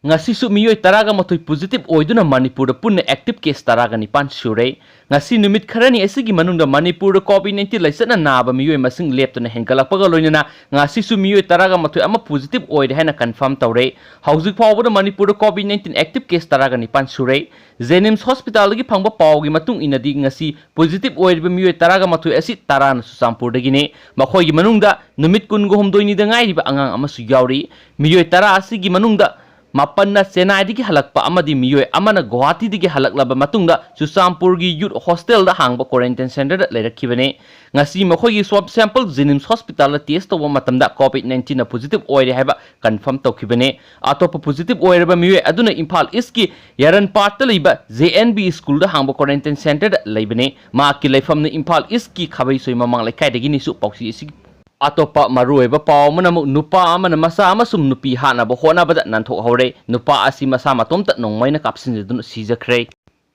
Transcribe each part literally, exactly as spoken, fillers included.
ꯉꯁꯤꯁꯨ ꯃꯤꯑꯣꯏ ꯇꯔꯥꯒ ꯃꯥꯊꯣꯏ positive ꯑꯣꯏꯗꯨꯅ ꯃꯅꯤꯄꯨꯔꯗ ꯄꯨꯟꯅ active case ꯇꯔꯥꯒ ꯅꯤꯄꯥꯟ ꯁꯨꯔꯦ꯫ ꯉꯁꯤ ꯅꯨꯃꯤꯠ ꯈꯔꯅꯤ ꯑꯁꯤꯒꯤ ꯃꯅꯨꯡꯗ ꯃꯅꯤꯄꯨꯔꯗ COVID nineteen ꯂꯥꯏꯆꯠꯅ ꯅꯥꯕ ꯃꯤꯑꯣꯏ ꯃꯁꯤꯡ ꯂꯦꯞꯇꯅ ꯍꯦꯟꯒꯠꯂꯛꯄꯒ ꯂꯣꯏꯅꯅ ꯉꯁꯤꯁꯨ ꯃꯤꯑꯣꯏ ꯇꯔꯥꯒ ꯃꯥꯊꯣꯏ ꯑꯃ positive ꯑꯣꯏꯔꯦ ꯍꯥꯏꯅ confirm ꯇꯧꯔꯦ꯫ ꯍꯧꯖꯤꯛ ꯐꯥꯎꯕꯗ ꯃꯅꯤꯄꯨꯔꯗ COVID nineteen active case ꯇꯔꯥꯒ ꯅꯤꯄꯥꯟ ꯁꯨꯔꯦ꯫ JNIMS hospitalꯗꯒꯤ ꯐꯪꯕ ꯄꯥꯎꯒꯤ ꯃꯇꯨꯡ ꯏꯟꯅꯗꯤ ꯉꯁꯤ positive ꯑꯣꯏꯔꯤꯕ ꯃꯤꯑꯣꯏ ꯇꯔꯥꯒ ꯃꯥꯊꯣꯏ ꯑꯁꯤ ꯇꯔꯥꯅ ꯆꯨꯔꯆꯥꯟꯄꯨꯔꯗꯒꯤꯅꯤ꯫ ꯃꯈꯣꯏꯒꯤ ꯃꯅꯨꯡꯗ ꯅꯨꯃꯤꯠ ꯀꯨꯟꯒ ꯍꯨꯝꯗꯣꯏꯅꯤꯗ ꯉꯥꯏꯔꯤꯕ ꯑꯉꯥꯡ ꯑꯃꯁꯨ ꯌꯥꯎꯔꯤ꯫ ꯃꯤꯑꯣꯏ ꯇꯔꯥ ꯑꯁꯤꯒꯤ ꯃꯅꯨꯡꯗ ꯃꯥꯄꯟꯅ ꯆꯦꯟꯅꯥꯏꯗꯒꯤ ꯍꯜꯂꯛꯄ ꯑꯃꯗꯤ ꯃꯤꯑꯣꯏ ꯑꯃꯅ ꯒꯨꯋꯥꯍꯥꯇꯤꯗꯒꯤ ꯍꯜꯂꯛꯂꯕ ꯃꯇꯨꯡꯗ ꯆꯨꯔꯆꯥꯟꯄꯨꯔꯒꯤ youth hostelꯗ ꯍꯥꯡꯕ quarantine centreꯗ ꯂꯩꯔꯛꯈꯤꯕꯅꯤ꯫ ꯉꯁꯤ ꯃꯈꯣꯏꯒꯤ swab sample JNIMS hospitalꯗ test ꯇꯧꯕ ꯃꯇꯝꯗ COVID nineteenꯅ positive ꯑꯣꯏꯔꯦ ꯍꯥꯏꯕ confirm ꯇꯧꯈꯤꯕꯅꯤ꯫ ꯑꯇꯣꯞꯄ positive ꯑꯣꯏꯔꯕ ꯃꯤꯑꯣꯏ ꯑꯗꯨꯅ ꯏꯝꯐꯥꯜ Eastꯀꯤ ꯌꯥꯔꯟꯄꯥꯠꯇ ꯂꯩꯕ JNV schoolꯗ ꯍꯥꯡꯕ quarantine centreꯗ ꯂꯩꯕꯅꯤ꯫ ꯃꯍꯥꯛꯀꯤ ꯂꯩꯐꯝꯅ ꯏꯝꯐꯥꯜ Eastꯀꯤ ꯈꯥꯕꯩꯁꯣꯏ ꯃꯃꯥꯡ ꯂꯩꯀꯥꯏꯗꯒꯤꯅꯤꯁꯨ ꯄꯥꯎꯆꯦ ꯑꯁꯤꯒꯤ ꯑꯇꯣꯞꯄ ꯃꯔꯨꯑꯣꯏꯕ ꯄꯥꯎ ꯑꯃꯅ ꯑꯃꯨꯛ ꯅꯨꯄꯥ ꯑꯃꯅ ꯃꯆꯥ ꯑꯃꯁꯨꯡ ꯅꯨꯄꯤ ꯍꯥꯠꯅꯕ ꯍꯣꯠꯅꯕꯗ ꯅꯥꯟꯊꯣꯛꯍꯧꯔꯦ꯫ ꯅꯨꯄꯥ ꯑꯁꯤ ꯃꯁꯥ ꯃꯇꯣꯝꯇ ꯅꯣꯡꯃꯩꯅ ꯀꯥꯞꯁꯤꯟꯖꯗꯨꯅ ꯁꯤꯖꯈ꯭ꯔꯦ꯫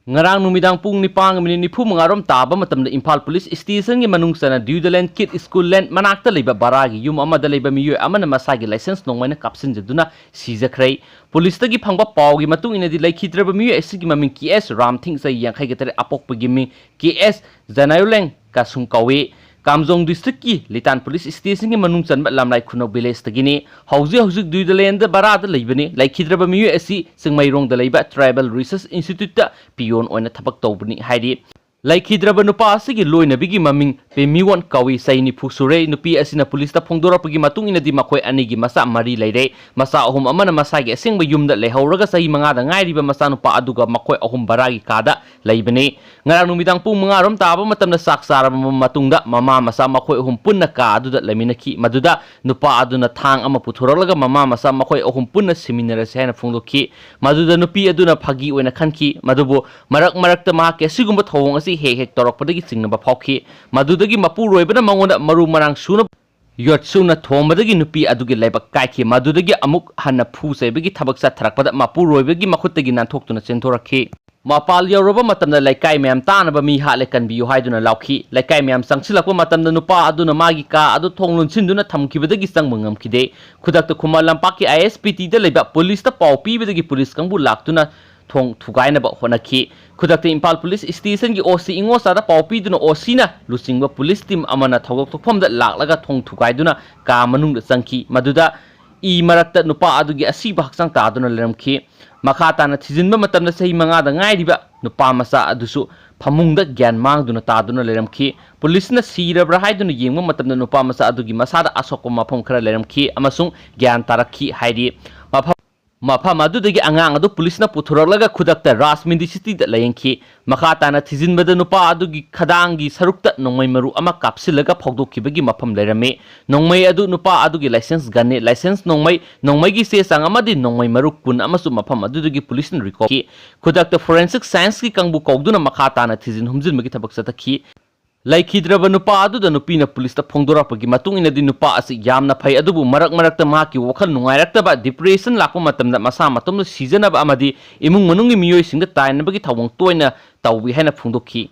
ꯉꯔꯥꯡ ꯅꯨꯃꯤꯗꯥꯡ ꯄꯨꯡ ꯅꯤꯄꯥꯟ ꯃꯤꯅꯤꯠ ꯅꯤꯐꯨ ꯃꯉꯥ ꯔꯣꯝ ꯇꯥꯕ ꯃꯇꯝꯗ ꯏꯝꯐꯥꯜ ꯄꯨꯂꯤꯁ ꯁ꯭ꯇꯦꯁꯟꯒꯤ ꯃꯅꯨꯡ ꯆꯟꯅ ꯗ꯭ꯌꯨꯗꯂꯦꯟ ꯀꯤꯗ ꯁ꯭ꯀꯨꯜ ꯂꯦꯟ ꯃꯅꯥꯛꯇ ꯂꯩꯕ ꯕꯔꯥꯒꯤ ꯌꯨꯝ ꯑꯃꯗ ꯂꯩꯕ ꯃꯤꯑꯣꯏ ꯑꯃꯅ ꯃꯁꯥꯒꯤ ꯂꯥꯏꯁꯦꯟꯁ ꯅꯣꯡꯃꯩꯅ ꯀꯥꯞꯁꯤꯟꯖꯗꯨꯅ ꯁꯤꯖꯈ꯭ꯔꯦ꯫ ꯄꯨꯂꯤꯁꯇꯒꯤ ꯐꯪꯕ ꯄꯥꯎꯒꯤ ꯃꯇꯨꯡ ꯏꯟꯅꯗꯤ ꯂꯩꯈꯤꯗ꯭ꯔꯕ ꯃꯤꯑꯣꯏ ꯑꯁꯤꯒꯤ ꯃꯃꯤꯡ ꯀꯦ ꯑꯦꯁ ꯔꯥꯝꯊꯤꯡ, ꯆꯍꯤ ꯌꯥꯡꯈꯩꯒ ꯇꯔꯦꯠ, ꯑꯄꯣꯛꯄꯒꯤ ꯃꯤꯡ ꯀꯦ ꯑꯦꯁ ꯖꯅꯥꯌꯨꯂꯦꯡ ꯀꯥꯁꯨꯡ ꯀꯧꯏ꯫ ꯀꯥꯝꯖꯣꯡ ꯗꯤꯁꯇ꯭ꯔꯤꯛꯀꯤ ꯂꯤꯇꯥꯟ ꯄꯨꯂꯤꯁ ꯁ꯭ꯇꯦꯁꯟꯒꯤ ꯃꯅꯨꯡ ꯆꯟꯕ ꯂꯝꯂꯥꯏ ꯈꯨꯅꯧ ꯚꯤꯂꯦꯖꯇꯒꯤꯅꯤ꯫ ꯍꯧꯖꯤꯛ ꯍꯧꯖꯤꯛ ꯗ꯭ꯌꯨꯗꯂꯦꯟꯗ ꯕꯔꯥꯗ ꯂꯩꯕꯅꯤ꯫ ꯂꯩꯈꯤꯗ꯭ꯔꯕ ꯃꯤꯑꯣꯏ ꯑꯁꯤ ꯆꯤꯡꯃꯩꯔꯣꯡꯗ ꯂꯩꯕ ꯇ꯭ꯔꯥꯏꯕꯦꯜ ꯔꯤꯁꯔꯁ ꯏꯟꯁꯇꯤꯇ꯭ꯌꯨꯠꯇ ꯄꯤꯌꯣꯟ ꯑꯣꯏꯅ ꯊꯕꯛ ꯇꯧꯕꯅꯤ ꯍꯥꯏꯔꯤ꯫ ꯂꯩꯈꯤꯗ꯭ꯔꯕ ꯅꯨꯄꯥ ꯑꯁꯤꯒꯤ ꯂꯣꯏꯅꯕꯤꯒꯤ ꯃꯃꯤꯡ ꯄꯦꯃꯤꯋꯣꯟ ꯀꯧꯏ, ꯆꯍꯤ ꯅꯤꯐꯨ ꯁꯨꯔꯦ꯫ ꯅꯨꯄꯤ ꯑꯁꯤꯅ ꯄꯨꯂꯤꯁꯇ ꯐꯣꯡꯗꯣꯔꯛꯄꯒꯤ ꯃꯇꯨꯡ ꯏꯟꯅꯗꯤ ꯃꯈꯣꯏ ꯑꯅꯤꯒꯤ ꯃꯆꯥ ꯃꯔꯤ ꯂꯩꯔꯦ꯫ ꯃꯆꯥ ꯑꯍꯨꯝ ꯑꯃꯅ ꯃꯁꯥꯒꯤ ꯑꯁꯦꯡꯕ ꯌꯨꯝꯗ ꯂꯩꯍꯧꯔꯒ ꯆꯍꯤ ꯃꯉꯥꯗ ꯉꯥꯏꯔꯤꯕ ꯃꯆꯥꯅꯨꯄꯥ ꯑꯗꯨꯒ ꯃꯈꯣꯏ ꯑꯍꯨꯝ ꯕꯔꯥꯒꯤ ꯀꯥꯗ ꯂꯩꯕꯅꯤ꯫ ꯉꯔꯥꯡ ꯅꯨꯃꯤꯗꯥꯡ ꯄꯨꯡ ꯃꯉꯥ ꯔꯣꯝ ꯇꯥꯕ ꯃꯇꯝꯗ ꯆꯥꯛ ꯆꯥꯔꯕ ꯃꯇꯨꯡꯗ ꯃꯃꯥ ꯃꯆꯥ ꯃꯈꯣꯏ ꯑꯍꯨꯝ ꯄꯨꯟꯅ ꯀꯥ ꯑꯗꯨꯗ ꯂꯩꯃꯤꯟꯅꯈꯤ꯫ ꯃꯗꯨꯗ ꯅꯨꯄꯥ ꯑꯗꯨꯅ ꯊꯥꯡ ꯑꯃ ꯄꯨꯊꯣꯔꯛꯂꯒ ꯃꯃꯥ ꯃꯆꯥ ꯃꯈꯣꯏ ꯑꯍꯨꯝ ꯄꯨꯟꯅ ꯁꯤꯃꯤꯟꯅꯔꯁꯤ ꯍꯥꯏꯅ ꯐꯣꯡꯗꯣꯛꯈꯤ꯫ ꯃꯗꯨꯗ ꯅꯨꯄꯤ ꯑꯗꯨꯅ ꯐꯥꯒꯤ ꯑꯣꯏꯅ ꯈꯟꯈꯤ꯫ ꯃꯗꯨꯕꯨ ꯃꯔꯛ ꯃꯔꯛꯇ ꯃꯍꯥꯛꯀꯤ ꯑꯁꯤꯒꯨꯝꯕ ꯊꯧꯑꯣꯡ ꯑꯁꯤ ꯍꯦꯛ ꯍꯦꯛ ꯇꯧꯔꯛꯄꯗꯒꯤ ꯆꯤꯡꯅꯕ ꯐꯥꯎꯈꯤ꯫ ꯃꯗꯨꯗꯒꯤ ꯃꯄꯨꯔꯣꯏꯕꯅ ꯃꯉꯣꯟꯗ ꯃꯔꯨ ꯃꯔꯥꯡ ꯁꯨꯅꯕ ꯌꯣꯠꯁꯨꯅ ꯊꯣꯝꯕꯗꯒꯤ ꯅꯨꯄꯤ ꯑꯗꯨꯒꯤ ꯂꯥꯏꯕꯛ ꯀꯥꯏꯈꯤ꯫ ꯃꯗꯨꯗꯒꯤ ꯑꯃꯨꯛ ꯍꯟꯅ ꯐꯨ ꯆꯩꯕꯒꯤ ꯊꯕꯛ ꯆꯠꯊꯔꯛꯄꯗ ꯃꯄꯨꯔꯣꯏꯕꯒꯤ ꯃꯈꯨꯠꯇꯒꯤ ꯅꯥꯟꯊꯣꯛꯇꯨꯅ ꯆꯦꯟꯊꯣꯔꯛꯈꯤ꯫ ꯃꯄꯥꯜ ꯌꯧꯔꯕ ꯃꯇꯝꯗ ꯂꯩꯀꯥꯏ ꯃꯌꯥꯝ ꯇꯥꯅꯕ ꯃꯤ ꯍꯥꯠꯂꯦ, ꯀꯟꯕꯤꯌꯨ ꯍꯥꯏꯗꯨꯅ ꯂꯥꯎꯈꯤ꯫ ꯂꯩꯀꯥꯏ ꯃꯌꯥꯝ ꯆꯪꯁꯤꯜꯂꯛꯄ ꯃꯇꯝꯗ ꯅꯨꯄꯥ ꯑꯗꯨꯅ ꯃꯥꯒꯤ ꯀꯥ ꯑꯗꯨ ꯊꯣꯡ ꯂꯣꯟꯁꯤꯟꯗꯨꯅ ꯊꯝꯈꯤꯕꯗꯒꯤ ꯆꯪꯕ ꯉꯝꯈꯤꯗꯦ꯫ ꯈꯨꯗꯛꯇ ꯈꯨꯃꯟ ꯂꯝꯄꯥꯛꯀꯤ ꯑꯥꯏ ꯑꯦꯁ ꯄꯤ ꯇꯤꯗ ꯂꯩꯕ ꯄꯨꯂꯤꯁꯇ ꯄꯥꯎ ꯄꯤꯕꯗꯒꯤ ꯄꯨꯂꯤꯁ ꯀꯥꯡꯕꯨ ꯂꯥꯛꯇꯨꯅ ꯊꯣꯡ ꯊꯨꯒꯥꯏꯅꯕ ꯍꯣꯠꯅꯈꯤ꯫ ꯈꯨꯗꯛꯇ ꯏꯝꯐꯥꯜ ꯄꯨꯂꯤꯁ ꯁ꯭ꯇꯦꯁꯟꯒꯤ ꯑꯣ ꯁꯤ ꯏꯉꯣꯆꯥꯗ ꯄꯥꯎ ꯄꯤꯗꯨꯅ ꯑꯣ ꯁꯤꯅ ꯂꯨꯆꯤꯡꯕ ꯄꯨꯂꯤꯁ ꯇꯤꯝ ꯑꯃꯅ ꯊꯧꯗꯣꯛ ꯊꯣꯛꯐꯝꯗ ꯂꯥꯛꯂꯒ ꯊꯣꯡ ꯊꯨꯒꯥꯏꯗꯨꯅ ꯀꯥ ꯃꯅꯨꯡꯗ ꯆꯪꯈꯤ꯫ ꯃꯗꯨꯗ ꯏ ꯃꯔꯛꯇ ꯅꯨꯄꯥ ꯑꯗꯨꯒꯤ ꯑꯁꯤꯕ ꯍꯛꯆꯥꯡ ꯇꯥꯗꯨꯅ ꯂꯩꯔꯝꯈꯤ꯫ ꯃꯈꯥ ꯇꯥꯅ ꯊꯤꯖꯤꯟꯕ ꯃꯇꯝꯗ ꯆꯍꯤ ꯃꯉꯥꯗ ꯉꯥꯏꯔꯤꯕ ꯅꯨꯄꯥ ꯃꯆꯥ ꯑꯗꯨꯁꯨ ꯐꯃꯨꯡꯗ ꯒ꯭ꯌꯥꯟ ꯃꯥꯡꯗꯨꯅ ꯇꯥꯗꯨꯅ ꯂꯩꯔꯝꯈꯤ꯫ ꯄꯨꯂꯤꯁꯅ ꯁꯤꯔꯕ꯭ꯔꯥ ꯍꯥꯏꯗꯨꯅ ꯌꯦꯡꯕ ꯃꯇꯝꯗ ꯅꯨꯄꯥ ꯃꯆꯥ ꯑꯗꯨꯒꯤ ꯃꯁꯥꯗ ꯑꯁꯣꯛꯄ ꯃꯐꯝ ꯈꯔ ꯂꯩꯔꯝꯈꯤ ꯑꯃꯁꯨꯡ ꯒ꯭ꯌꯥꯟ ꯇꯥꯔꯛꯈꯤ ꯍꯥꯏꯔꯤ꯫ ꯃꯐꯝ, ꯃꯐꯝ ꯑꯗꯨꯗꯒꯤ ꯑꯉꯥꯡ ꯑꯗꯨ ꯄꯨꯂꯤꯁꯅ ꯄꯨꯊꯣꯔꯛꯂꯒ ꯈꯨꯗꯛꯇ ꯔꯥꯖ ꯃꯤꯗꯤꯁꯤꯇꯤꯗ ꯂꯥꯌꯦꯡꯈꯤ꯫ ꯃꯈꯥ ꯇꯥꯅ ꯊꯤꯖꯤꯟꯕꯗ ꯅꯨꯄꯥ ꯑꯗꯨꯒꯤ ꯈꯗꯥꯡꯒꯤ ꯁꯔꯨꯛꯇ ꯅꯣꯡꯃꯩ ꯃꯔꯨ ꯑꯃ ꯀꯥꯞꯁꯤꯜꯂꯒ ꯐꯥꯎꯗꯣꯛꯈꯤꯕꯒꯤ ꯃꯐꯝ ꯂꯩꯔꯝꯃꯤ꯫ ꯅꯣꯡꯃꯩ ꯑꯗꯨ ꯅꯨꯄꯥ ꯑꯗꯨꯒꯤ ꯂꯥꯏꯁꯦꯟꯁ ꯒꯟꯅꯤ, ꯂꯥꯏꯁꯦꯟꯁ ꯅꯣꯡꯃꯩ, ꯅꯣꯡꯃꯩꯒꯤ ꯆꯦ ꯆꯥꯡ ꯑꯃꯗꯤ ꯅꯣꯡꯃꯩ ꯃꯔꯨ ꯀꯨꯟ ꯑꯃꯁꯨ ꯃꯐꯝ ꯑꯗꯨꯗꯒꯤ ꯄꯨꯂꯤꯁꯅ ꯔꯤꯀꯣꯚꯔ ꯇꯧꯈꯤ꯫ ꯈꯨꯗꯛꯇ ꯐꯣꯔꯦꯟꯁꯤꯛ ꯁꯥꯏꯟꯁꯀꯤ ꯀꯥꯡꯕꯨ ꯀꯧꯗꯨꯅ ꯃꯈꯥ ꯇꯥꯅ ꯊꯤꯖꯤꯟ ꯍꯨꯝꯖꯤꯟꯕꯒꯤ ꯊꯕꯛ ꯆꯠꯊꯈꯤ꯫ ꯂꯩꯈꯤꯗ꯭ꯔꯕ ꯅꯨꯄꯥ ꯑꯗꯨꯗ ꯅꯨꯄꯤꯅ ꯄꯨꯂꯤꯁꯇ ꯐꯣꯡꯗꯣꯔꯛꯄꯒꯤ ꯃꯇꯨꯡ ꯏꯟꯅꯗꯤ ꯅꯨꯄꯥ ꯑꯁꯤ ꯌꯥꯝꯅ ꯐꯩ, ꯑꯗꯨꯕꯨ ꯃꯔꯛ ꯃꯔꯛꯇ ꯃꯍꯥꯛꯀꯤ ꯋꯥꯈꯜ ꯅꯨꯡꯉꯥꯏꯔꯛꯇꯕ, ꯗꯤꯄ꯭ꯔꯦꯁꯟ ꯂꯥꯛꯄ ꯃꯇꯝꯗ ꯃꯁꯥ ꯃꯇꯣꯝꯇ ꯁꯤꯖꯅꯕ ꯑꯃꯗꯤ ꯏꯃꯨꯡ ꯃꯅꯨꯡꯒꯤ ꯃꯤꯑꯣꯏꯁꯤꯡꯗ ꯇꯥꯏꯅꯕꯒꯤ ꯊꯧꯑꯣꯡ ꯇꯣꯏꯅ ꯇꯧꯏ ꯍꯥꯏꯅ ꯐꯣꯡꯗꯣꯛꯈꯤ꯫